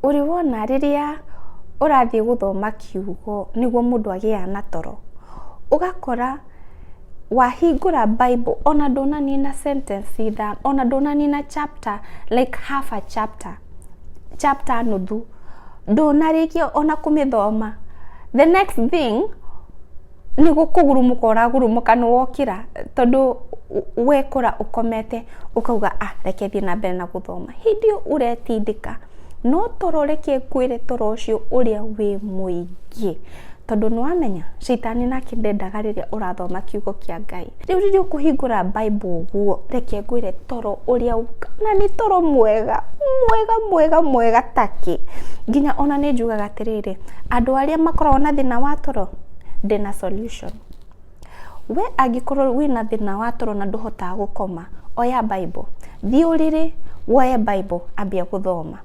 Ũrĩ wona rĩrĩa ũrathiĩ gũthoma kiugo nĩguo mũndũ agĩaga na toro? Ũgakora wahingũra Bible ona ndũnanina sentence ithano, ona ndũnanina chapter like half a chapter, chapter nuthu, ndũnarĩkia ona kũmĩthoma, the next thing nĩ kũgurumũka ũragurumũka nĩ wokĩra tondũ wekora ũkomete ũkauga ah reke thiĩ na mbere na gũthoma. Hĩndĩ ĩyo ũretindĩka no toro reke ngwĩre toro ũcio ũrĩa wĩ mũingĩ tondũ nĩ wamenya caitani nake ndendaga rĩrĩa ũrathoma kiugo kĩa Ngai. Rĩu rĩrĩa ũkũhingũra Bible ũguo reke ngwĩre toro ũrĩa na nĩ toro mwega mwega mwega mwega takĩ. Nginya ona nĩ njugaga atĩrĩrĩ, andũ arĩa makoragwo na thĩna wa toro ndĩna solution. We angĩkorwo wĩna thĩna wa toro na ndũhotaga gũkoma, oya Bible, thiĩ ũrĩrĩ woe Bible ambia gũthoma.